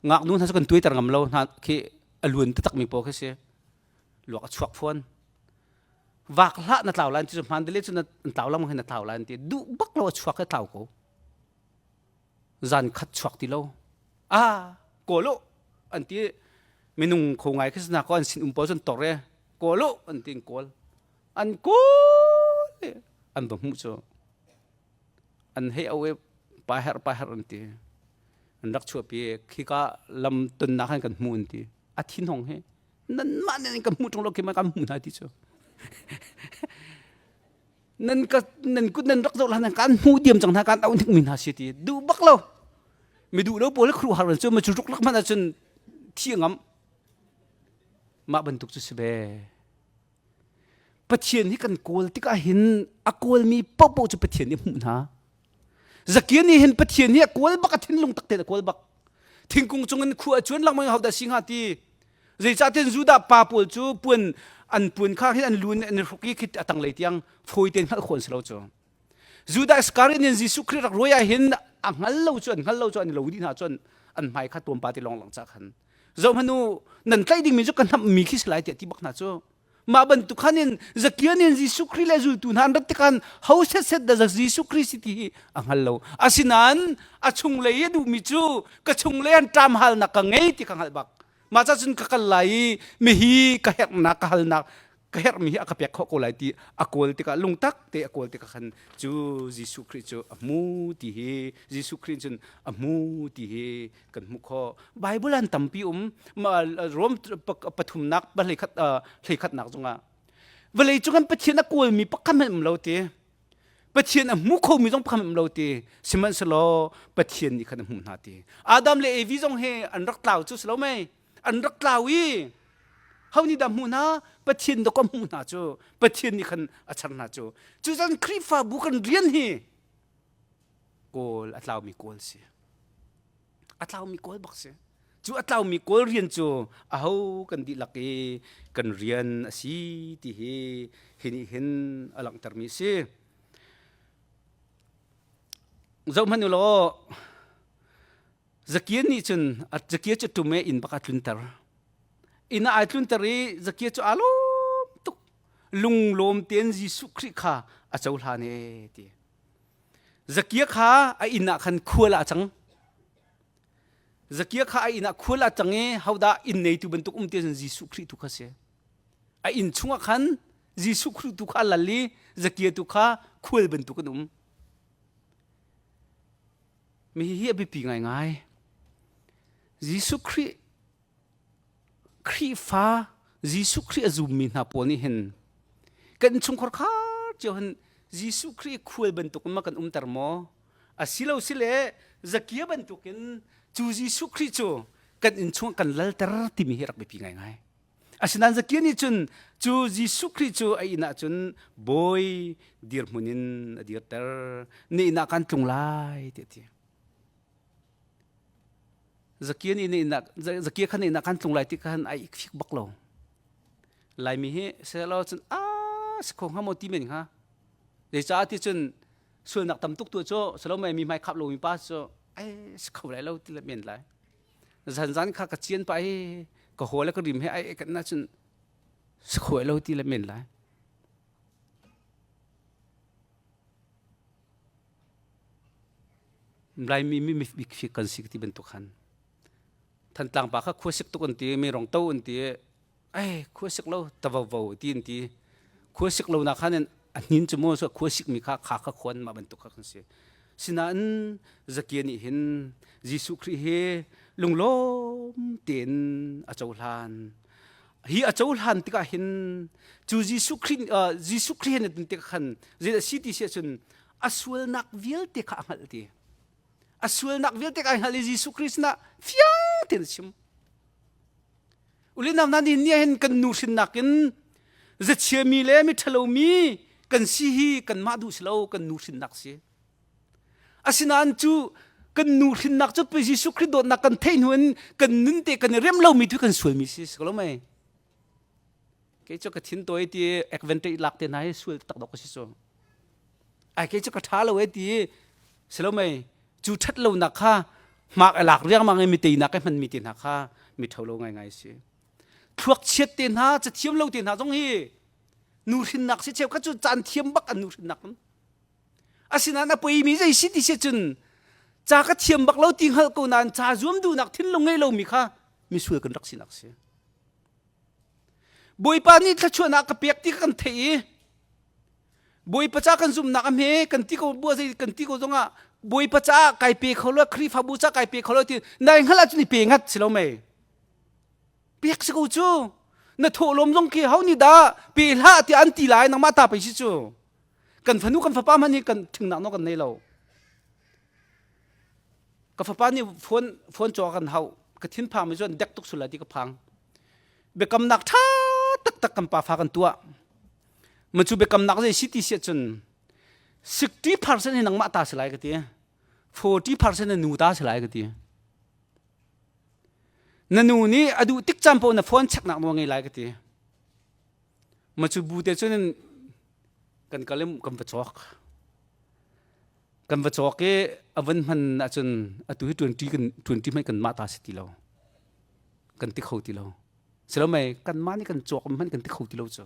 ngaknu hna cu kan tuaiter ngam lo hna khi a luan taktak mi pawl khi si luak a chuak fawn vak hlah na tlau lai ti cu hmaan dele cu na tlau lang hin na tlau lai ti duh bak lo a chuak he tlau ko zan khat chuak ti lo a kawl u an ti minung kho ngai khi na ko an sin um pawl cun tor e kawl u an ti kawl an kawl an va hmuh cu an hei au i pa herh pa herh an ti an rak chuahpi khika lam tonnak han kan hmu an ti a thinhong hi nanmah nih kan hmuh ṭung lo khi ma kan hmuh hna ti cu nan ka nan kut nan rak zoh hlan kan hmuh diam cang hna kan auh hnik mi hna si ti duh bak lo mi duh lo pawl khru har cu ma cu ruk lak hmanh ahcun thi ngam mah bantuk cu si ve Pathian hi kan kawl tikah hin a kawlmi paohpaoh cu Pathian nih a hmuh hna. Zakia nih hin Pathian hi a kawl bak a thinlung tak tein a kawl bak. Thingkung cungin khua a cuan lengmang hodah si hnga ti. Zeicahtiah Judah pa pawl cu puan an puan kha hin an lu in an i hruk i khi a tanglei tiang fawi tein hngalh khawh an si lo cu. Judah Iskariot nih Jesuh Khrih rak ruai ah hin a hngal lo cu an hngal lo cu an i lo dih hna cun an hmai kha tuampa ti lawng lang ca khan zoh hmanh u nan tlaih dingmi cu ka hnamhmi khi si lai tiah ti bak hna cu mah bantuk khan in Zakia nih Jesuh Khrih le zultu hna an rat tikhan ho set set dah Jesuh Khrih si ti hi a hngal lo asinain a chunglei i duhmi cu ka chunglei an ṭam halnak ka ngei ti ka hngalh bak mah ca cun ka kal lai i mihi ka herhnak ka halnak ka herhmi hi a ka pek khawh ko lai ti a kawl tikah lungtak te a kawl tikah khan cu Jesuh Khrih cu a hmu ti hi Jesuh Khrih cun a hmu ti hi kan hmuh khawh Bible an tampi um Rom pathumnak hleikhat hleikhatnak zongah vawlei cung kan Pathian a kawlmi pakhat hmanh um lo ti Pathian a hmu khomi zong pakhat um lo ti sihmanhsehlaw Pathian nih khan a hmuh hna ti Adam le Evi zong he an rak tlau cu si lo mei an rak tlau i ho nih dah hmuh hna Pathian dah ka hmuh hna cu Pathian nih khan a char hna cu cucan Khrihfabu kan rian hi kawl a tlaumi kawl si a tlaumi kawl bak si cu a tlaumi kawl rian cu aho kan dihlak i kan rian a si ti hi hi nih hin a langhtermi a si zoh hmanh u law Zakia nih cun Zakia cu tum e inn bak a tlunter inn ah ai tlunter i Zakia cu aa lawm tuk lunglawm tein Jesuh Khrih kha a cohlan e ti Zakia kha a inn ah khan khual ah a cang Zakia kha a inn ah khual ah cang i hodah inn neitu bantuk um ti cun Jesuh Khrih tu kha si a inn chungah khan Jesuh Khrih tu kha a lal i Zakia tu kha khual bantuk an um Mi hi a biapi ngaingai. Jesuh Khrih Khrihfa Jesuh Khrih a zummi hna pawl nih hin kan innchungkhar khar cio hin Jesuh Khrih khual bantuk in ma kan umter maw? Asilo sile Zakia bantukin cu Jesuh Khrih cu kan innchung kan lalter timi hi rak biapi ngaingai. Asinain Zakia nih cun cu Jesuh Khrih cu a inn ah cun bawi dirhmun in a dirter. Na inn ah kan tlung lai tiah a ti. Zakia nih na inn ah Zakia kha na inn ah kan tlung lai ti khan ai fik bak lo. Laimi hi selaw cun a si kho hnga maw ti men hnga. Zeicah ti cun sualnak tam tuk tu cu salomai mi hmai khap lomi pa cu ai si kho lai lo ti le men lai. Zan zan kha ka cian pa hi ka haw le ka rim he ai kan na cun si kho lo ti le men lai. Laimi mi mi kan si ti bantuk khan. Thantlang pa kha khuasik tuk an ti, mi rong to an ti. Ai khuasik lo tavo vo ti an ti. Khuasik lo nak khan a hnin cu mu so khuasik mi kha kha kha khuan mah bantuk kha kan si. Sinain Zakia nih hin Jesuh Khrih hi lunglawm tein a cohlan. Hi a cohlan tikah hin cu Jesuh Khrih Jesuh Khrih hin tikah khan zei si ti si ahcun a sualnak vialte kha a hngalh ti. A sualnak vialte kai hngalh i Jesuh Khrih sinah fiang tein a chim. Ulinau hna ni ni hin kan nu hrinnak in zachiami le mi ṭhalomi kan si hi kanmah duh si lo kan nu hrinnak si. Asinain cu kan nu hrinnak cu Jesuh Khrih dawtnak kan theih hnu in kan nun te kan i rem lomi tu kan sualmi si si ko lo mei. Kei cu ka thin tawi ti advantage lak te hna hi sual tak dok ka si cu. Ai kei cu ka ṭha lo e ti si lo mei cu ṭhat lonak kha hmak a lak riangmang i mi teinak i hmanmi te hna kha mi ṭho lo ngaingai si. Thluak chiat te hna cathiam lo te hna zong hi nu hrinnak si cheu kha cu caan thiam bak an nu hrinnak asinain a poimi zei si ti si cun ca ka thiam bak lo ti hngalh ko nain ca zuam duhnak thinlung ngei lomi kha misual kan rak sinak si. Bawipa nih thluachuahnak ka pek ti kan theih i Bawipa ca kan zumhnak a hme kan ti ko bua zei kan ti ko zongah Bawipa caah kai pe kho lo Khrihfabu ca kai pe kho lo ti nai hngalh ahcun i pe ngat si lo mei pek si ko cu na thawhlawm zong khi ho nih dah pe hlah tiah an ti lai nangmah ta pei si cu kan fanu kan fapa hmanh hi kan thingnak no kan nei lo ka fapa nih phone phone caw kan hauh ka thinphang mi cu an dek tuk sul lai ti ka phang biakamnak ṭha taktak kan pa fa kan tuah ma cu biakamnak zei si ti si ahcun 60% hi nangmah ta si lai ka ti 40% na nu ta si lai ka ti na nu nih a duh tik caan paoh na phone checknak nawl ngei lai ka ti ma cu bu te cun kan kal i kan va cawk kan va cawk i a van hman ahcun atu hi 20 kan 20 hmanh kan mah ta si ti lo kan ti kho ti lo silomei kanmah nih kan cawk hmanh kan ti kho ti lo cu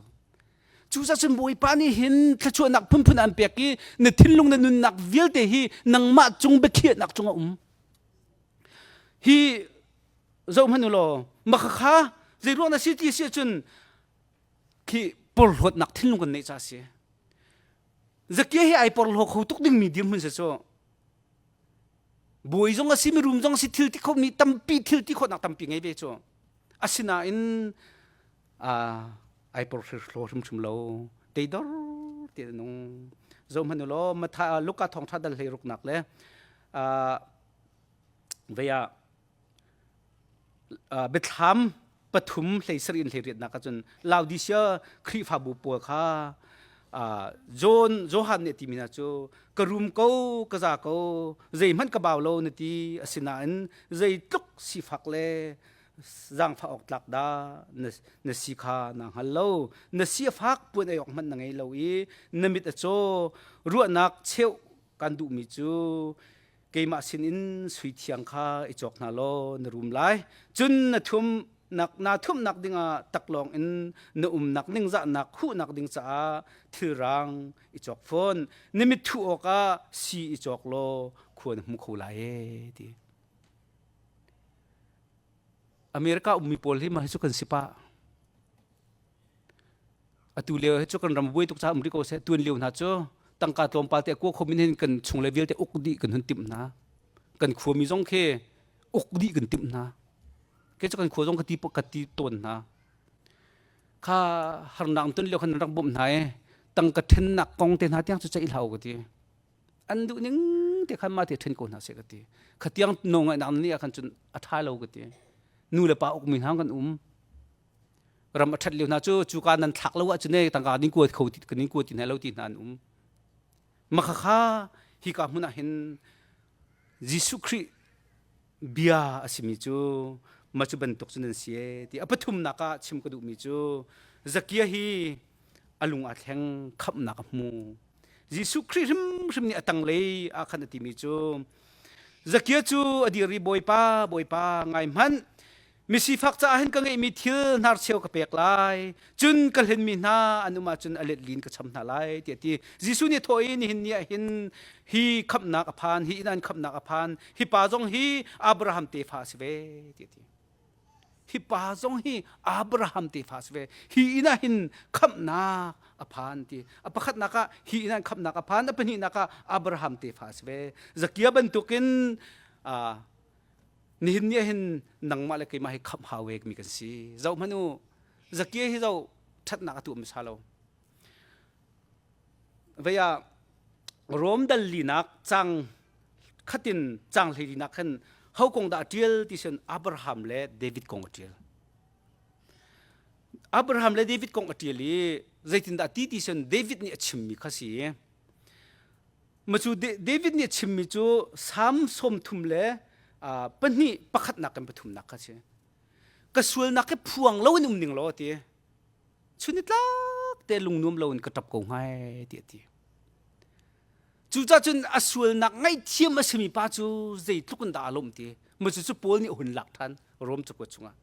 cucaah cun Bawipa nih hin thluachuahnak phunphun an pek i na thinlung na nunnak vialte hi nangmah cung biakhiahnak cung a um hi zoh hmanh u law makhakha zei ruang na si ti si ahcun khi porhlawtnak thinlung kan neih ca si Zakia hi ai porhlaw kho tuk dingmi dirhmun si cu Bawi zong a si mirum zong a si thil ti kho mi tampi thil ti khawhnak tampi ngei ve cu asinain ai porhlaw hrimhrim lo teidor te nung zoh hmanh u law Matha Luka thawngtha dal hlei ruknak le vei ah biathlam pathum hlei sarih in hlei riatnak ahcun Laodicea Khrihfabu pawl kha John Johan nih a timi hna cu ka rum ko ka za ko zeihmanh ka bau lo na ti asinain zeitluk sifak le zaangfah awk tlak dah na si kha naa hngal lo na si a fak puan ei awk hmanh na ngei lo i na mit a caw ruahnak cheuh kan duhmi cu keimah sinin sui thiang kha i cawk hna law na rum lai cun na thum nak naa thumnak dingah taklawng in na umnak ningzahnak huhnak ding caah thilrang i cawk fawn na mit thuh awkah si i cawk law khua na hmu kho lai e ti America ummi pawl hi mah hi cu kan si pah Atu lio hi cu kan ram buai tuk caah um rih ko seh. Tuan lio hna cu tangka tlawmpal te kua khom in hin kan chung le vialte uk dih kan hun timh hna. Kan khuami zong khi uk dih kan timh hna. Ke cu kan khua zong ka ti ka ti tawn hna. Kha harnak ton lio khan rak bawmh hna i tangka thennak kong te hna tiang cu ceih hlah u ka ti. An duh ning te khan mah te then ko hna seh ka ti. Kha tiang no ngaihnak ni ah khan cun a tha lo ka ti. Nu le pa ukmi hna kan um. Ram a ṭhat lio hna cu cuka nan thlak lo ahcun ne tangka ning kuat kho ti ning kuat ti hna lo ti hna an um. Makhakha hika hmun ah hin Jesuh Khrih bia a simi cu ma cu bantuk cu nan si e ti a pathumnak ah chim ka duhmi cu. Zakia hi a lung aa thleng khamhnak a hmu. Jesuh Khrih hrimhrim nih a tanglei ah khan a timi cu Zakia cu a dir i Bawipa, Bawipa, ngai hmanh, misifak caah hin ka ngeihmi thil hnarcheu ka pek lai, cun ka hlenmi hna an um ahcun a let lin ka cham hna lai, tiah a ti. Jesuh nih thawh i nihin ni ah hin hi khamhnak a phan, hi inn an khamhnak a phan, hi pa zong hi Abraham tefa a si ve, tiah a ti. Hi pa zong hi Abraham tefa a si ve. Hi inn ah hin khamhnak a phan ti. A pakhatnak ah hi inn ah khamhnak a phan, a pahnihnak ah Abraham tefa a si ve. Zakia bantukin uh, nihin ni ah hin nangmah le keimah hi khamh hau ve mi kan si. Zoh hmanh u, Zakia hi zoh ṭhatnak a tuah hmasa lo. Vei ah Rom dal linak cang khatin cang hleilinak khan ho kong dah a ṭial ti cun Abraham le David kong a ṭial. Abraham le David kong a ṭial i zeitindah ti ti cun David nih a chimmi kha si. Macu David nih a chimmi cu Salm 33 le pahnih pakhatnak kan pathumnak kha si. Ka sualnak hi phuang loin um ning law ti. Chunitlak te lungnuam loin ka ṭap ko hngai ti a ti. Cucaah cun a sualnak ngaihthiam a simi pa cu zeitluk in dah aa lawmh ti. Maw cucu Paul nih a hun lak ṭhan Rom cakuat chungah.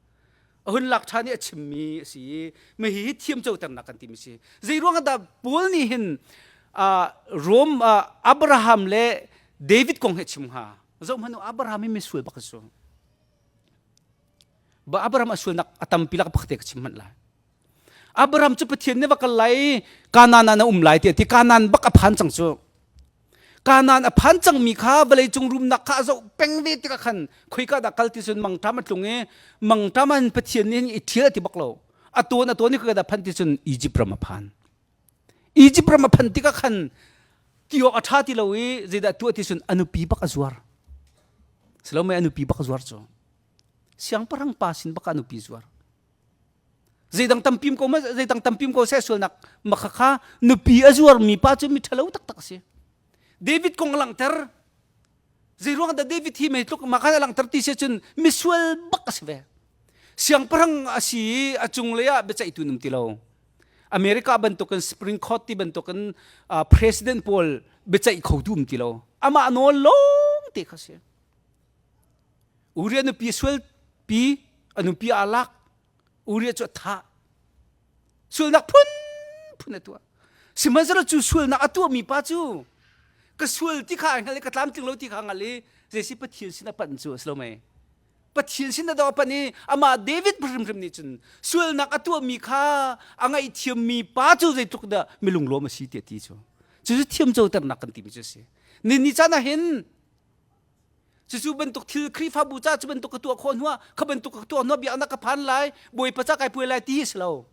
A hun lak ṭhan i a chimmi a si i mi hihi thiamcoternak kan timi si. Zei ruangah dah Paul nih hin uh, Rom uh, Abraham le David kong hi a chim hnga? Zoh hmanh u Abraham hi misual bak a si. Ba Abraham a sualnak a tampi lak pakhat te ka chim hmanh lai. Abraham cu Pathian nih va kal lai Kanaan ah na um lai tiah ti Kanaan bak a phan cang cu. Kanaan a phan cangmi kha vawleicung rumnak kha a zoh peng ve tikah khan khoika dah kal ti cun mangṭam a tlung i mangṭam an Pathian nih i ṭhial a ti bak lo. A tawn a tawn i khoika dah phan ti cun Egypt ram a phan. Egypt ram a phan tikah khan ti awk a ṭha ti lo i zeidah tuah ti cun a nupi bak a zuar. Salome a nupi bak a zuar cu. Siangpahrang pa sin bak a nupi zuar. Zeidang tampim ko zeidang tampim ko seh sualnak makha kha nupi a zuarmi pa cu mi ṭhalo taktak a si. David kong a langhter. Zeiruang dah David hi mei tluk mah kha a langhter ti si cun misual bak a si ve. Siangpahrang a si i a cunglei ah biaceihtu um ti lo. America bantukin Supreme Court ti bantukin uh, president pawl biaceih khotu um ti lo. Amah nawl lawng te kha si. Uriah nupi sual pi a nupi aa lak Uriah cu a thah sualnak phunphun a tuah sihmanhsehlaw cu sualnak a tuahmi pa cu ka sual ti kha ai hngal i ka tlamtling lo ti kha hngal i zeisi Pathian sin a panh cu a si lo mei Pathian sin a do a panh i amah David hrimhrim nih cun sualnak a tuahmi kha a ngaihthiammi pa cu zeitluk dah milunglawm a si ti a ti cu cucu thiamcoternak kan timi cu a si ni ni caan ah hin Cucu bantuk thil Khrihfabu ca cu bantuk ka tuah khawh hnuah kha bantuk ka tuah hnuah biaknak ka phan lai Bawipa ca kai puai lai ti hi si lo.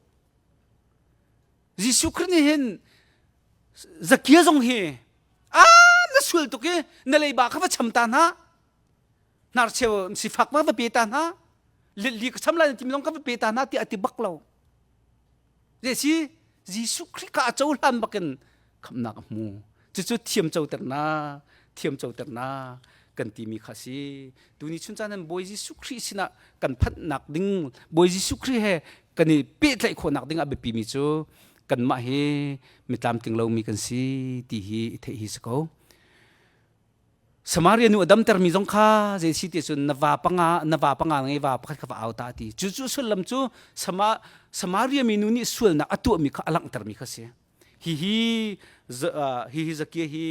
Jesuh Khrih nih hin Zakia zong hi a na sual tuk i na leiba kha va cham ta hna hnarcheu sifak ma va pe ta hna li ka cham lai na timi zong ka va pe ta hna tiah a ti bak lo. Zeisi Jesuh Khrih kha a cohlan bakin khamhnak a hmu. Cucu thiamcoternak, thiamcoternak kan timi kha si. Tuni chun caan Bawi Jesuh Khrih sinah kan phanhnak ding, Bawi Jesuh Khrih he kan i pehtlaih khawhnak ding a biapimi cu kanmah hi mi tlamtling lomi kan si ti hi i theih hi si ko. Samaria nu a damtermi zong kha zei si ti cun na va panga na va panga ngei va pakhat kha va au ta ti. Cu cu sullam cu Sama Samaria mi nu nih sualnak a tuahmi kha a langhtermi kha si. Hihi hihi Zakia hi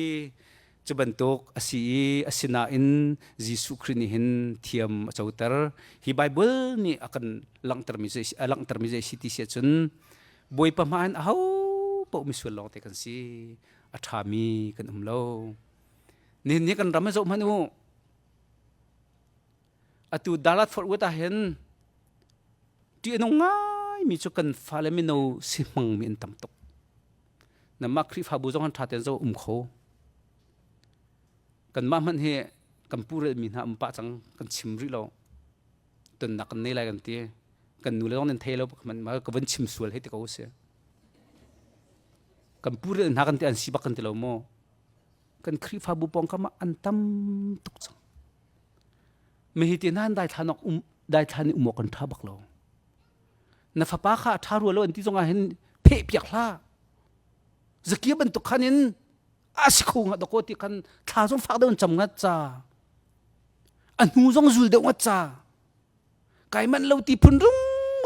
cu bantuk a si i asinain Jesuh Khrih nih hin thiam a coter. Hi Bible nih a kan langhtermi a langhtermi zei si ti si ahcun Bawipa hmai in aho paoh misual lawng te kan si. A ṭhami kan um lo. Nihin ni kan ram ah zoh hmanh u. Atu Dallas Fort Worth ah hin ṭih a nung ngaimi cu kan fale mino si hmangmi an tam tuk. Namah Khrihfabu zong han ṭha tein zoh um kho. Kanmah hmanh hi kan purelmi hna um pah cang kan chim rih lo. Tonnak kan nei lai kan ti. Kan nu le zong nan thei lo ka van chim sual hei ti ko si. Kan purel hna kan ti an si bak kan ti lo maw? Kan Khrihfabu pawngkam ah an tam tuk cang. Mi hi ti nan daithlan awk um daithlan i um awk kan ṭha bak lo. Na fapa kha a ṭha rua lo an ti zongah hin pheh piak hlah. Zakia bantuk khan in a si kho nga dakaw ti khan thla zong fak deuh in cam ngat ca. A hnu zong zul deuh ngat ca. Kai manh lo ti phun rung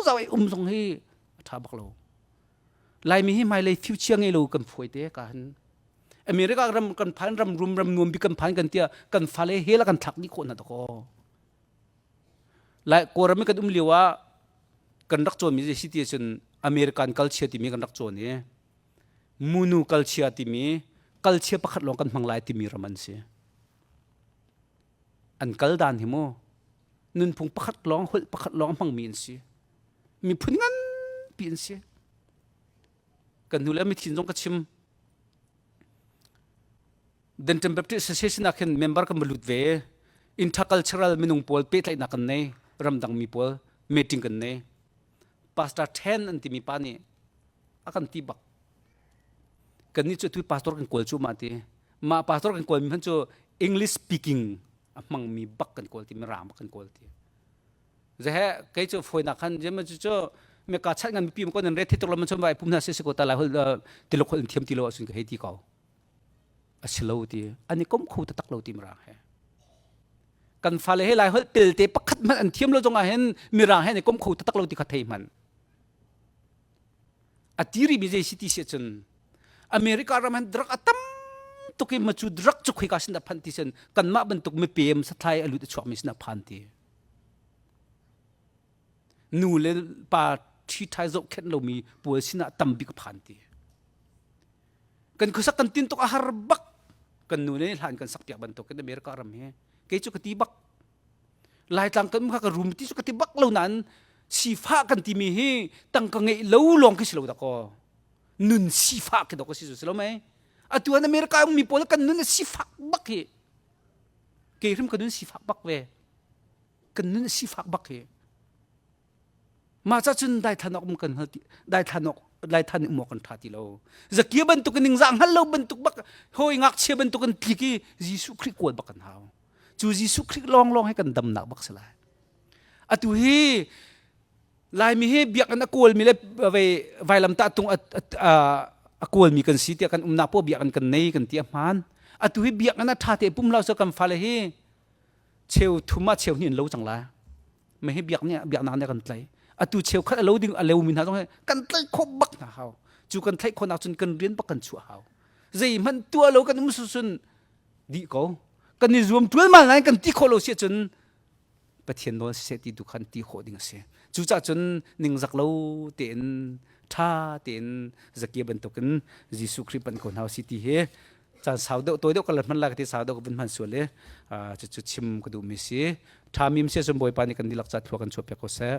zau ai um zong hi a ṭha bak lo. Laimi hi hmailei future ngei lo kan phuai te ka hin. America ram kan phan ram rum ram nuam bi kan phan kan tia kan fale hela kan thlak dih khawh hna dakaw. Lai Kawlram i kan um lio ah kan rak cawnmi zei si ti ahcun American culture timi kan rak cawn i munu culture timi culture pakhat lawng kan hmang lai timi ram an si. An kal dan hi mu nunphung pakhat lawng holh pakhat lawng hmangmi an si. Miphun nganpi an si. Kan hnu le mithin zong ka chim. Denton Baptist Association ah khin member kan va lut ve. Intercultural minung pawl pehtlaihnak kan nei, ramdang mi pawl meeting kan nei. Pastor Ten an timi pa nih a kan ti bak. Kan nih cu tu pastor kan kawl cu ma ti. Mah pastor kan kawl mi hman cu English speaking a hmangmi bak kan kawl ti, mirang bak kan kawl ti. Zehe kei cu fawinak khan jem cu cu me ka chat ngan mipi ko nan re the tuk lo man chon vai pum hna se se ko ta lai hol tiluk hol in thiam ti lo ahcun ka hei ti ko. A si lo ti an i kom kho taktak lo ti mirang he kan fale he lai holh pelte pakhat hmanh an thiam lo zongah hin mirang he an i kom kho taktak lo ti kha thei hmanh a ti rih mi zei si ti si cun America ram han drug a tam tuk i macu drug cu khoika sin dah phan ti sin kanmah bantuk mipem sathlai a lut a chuak mi sin ah phan ti nu le pa ṭhi ṭhai zohkhenh lomi pawl sinah tam bik a phan ti Kan khuasak kan tin tuk a har bak. Kan nu nih hlan kan sak piak bantuk in America ram hi kei cu ka ti bak. Laitlang kan um kha ka rum ti cu ka ti bak lo nain sifah kan timi hi tangka ngeih lo lawng khi si lo dakaw. Nun sifah khi dok a si cu si lo mei. Atu an America ummi pawl kan nun a sifak bak hi. Kei hrim ka nun sifak bak ve. Kan nun a sifak bak hi. Mah ca cun daithlan awk um kan hngal ti daithlan awk daithlan um awk kan ṭha ti lo. Zakia bantuk in ningzah hngal lo bantuk bak hawi ngakchia bantuk in tlik i Jesuh Khrih kawl bak kan hau. Cu Jesuh Khrih lawnglawng hi kan damnak bak si lai. Atu hi Laimi hi biakinn a kawlmi le vailamtah tung a kawlmi kan si tiah kan umnak poah biakinn kan nei kan ti a hmaan. Atu hi biakinn a ṭha te pum lo so kan fale hi cheu thum ah cheu hnih in lo cang lai. Me hi biak nih biaknak nih kan tlai atu cheukhat a lo ding a leumi hna zong hi kan tlaih khawh bak hna hau cu kan tlaih khawhnak cun kan rian bak kan chuah hau zeihmanh tuah lo kan um susun dih ko kan i zuam ṭualmal nain kan ti khawh lo si ahcun Pathian nawl siseh ti tu khan ti khawh ding a si cucaah cun ningzak lo tein ṭha tein Zakia bantukin Jesuh Khrih panh ko hna usih ti hi caan sau deuh tawi deuh ka la hman lai ka ti sau deuh ka vun hman sual i cucu chim ka duhmi si. Ṭha mim si ahcun Bawipa nih kan dihlak ca thlua kan chuahpiak ko seh.